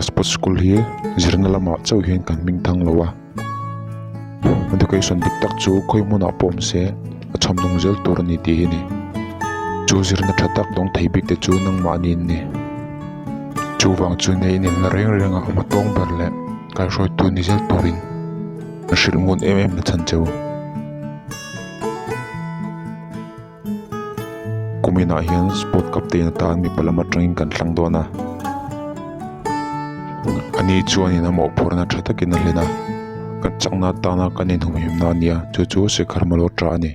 Rajput School hi zirna lamah chauh hian kan hming thang lo a, education dik tak chu khawi hmunah pawh awm se a chhawm nung zel tur a ni tih hi a ni. Chu zirna tha tak dawng thei bik te chu nangmahni an ni. Chuvang chu nei inelna reng reng a hma tawng ber leh kaihhruaitu ni zel turin a hrilh ngun em em na chhan cheu. Kuminah hian sport captain atan mipa lam atangin kan thlang dawn a, ani chuanin a mawhphurhna tha takin a hlen a, kan chakna atana kan inhumhimna a nia, chu chu Shekhar Malhotra a ni.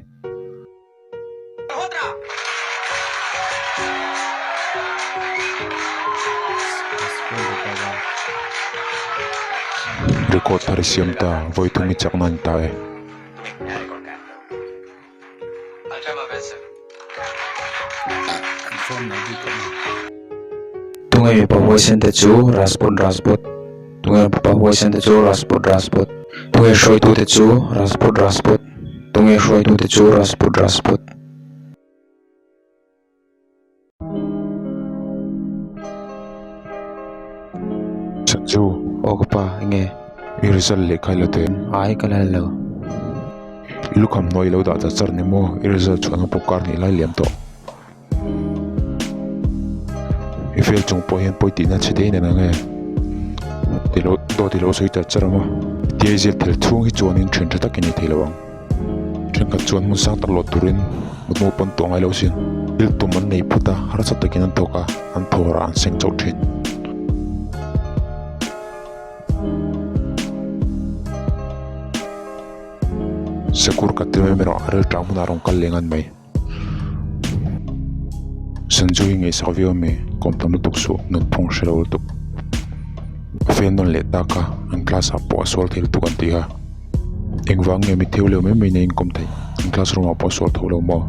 Record thar i siam ta, vawi thum i chakna a ni ta e. Tunge mipa huaisen te chu Rajput Rajput Tunge mipa huaisen te chu Rajput Rajput Tunge hruaitu te chu Rajput Rajput Tunge hruaitu te chu Rajput Rajput. Sanju. Aw ka pa, enge? I result leh kha i la teh em? Ai, ka la lo. I lukham hnuai i lo dah char char ni maw? I result chhuah na pawh kar hnih lai liam tawh. I fail chung pawh hian pawi tihna chhe daih nen ang e. Ti lo, dawt i lo sawi char char ang a. Tia i zir thil chhung hi chuanin thian tha tak i nei thei lo ang. Thenkhat chuan hmun sang tak lawt turin mutmu pawn tawh ngai lo sin. Thil tum an nei phut a, harsa takin an thawk a, an thawrah an seng chauh thin. Sekur ka ti mai erawh a rilṭah hmunah rawn kal leh ngan mai. Sanju hi ngaihsak viau a mi, kawm tam lutuk suh, nunphung hre lo lutuk. A fel nawn leh tak a, an class ah pawh a sual thei lutuk an ti a. Engvang nge mi theu leu mai mai nei inkawm theih? An classroom ah pawh a sual tho lo maw?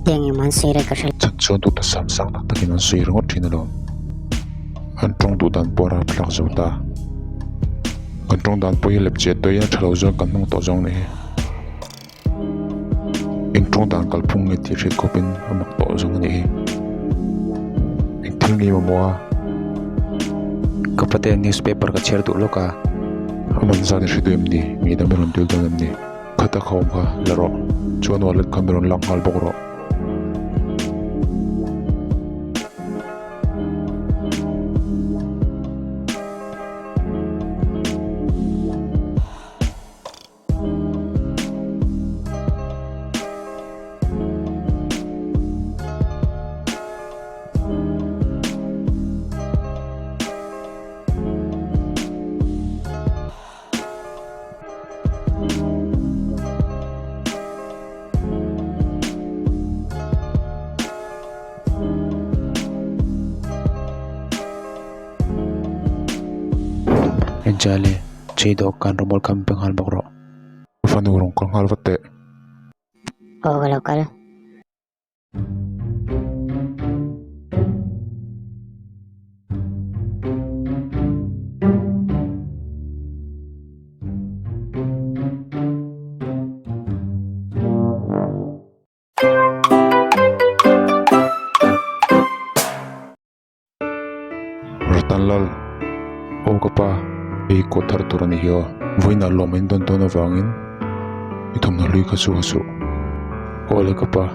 Tiang emaw an sawi reng ka hre lo. Chhan chuan duhta sam sang tak takin an sawi ringawt thin alawm. An tawng duh dan pawh a rapthlak zo ta. Kan tawng dan pawh hi lepchiah tawih a tha lo zawng kan hmang tawh zawng nih hi. Eng tawng dan kalphung nge tih hriat khawpin a mak tawh zawng a nih hi. Eng thil nge mamawh a? Ka pate newspaper ka chhiar duh lawk a. A man zat i hre duh em ni? Ngeihdam i rawn dil dawn em ni? Khata kha awm kha la rawh. Chuan wallet kha mi rawn lak nghal bawk rawh. Enchale, chei dawhkan rawmawl kha min pe nghal bawk rawh. Ka fanu rawn kal nghal vat teh. Aw ka lo kal. Ratan Lal, Aw ka pa, hei kawt thar tur a ni hi aw. Vawiinah lawm in dawn dawn avangin i thawmhnaw hlui kha chu a suh. Aw le ka pa.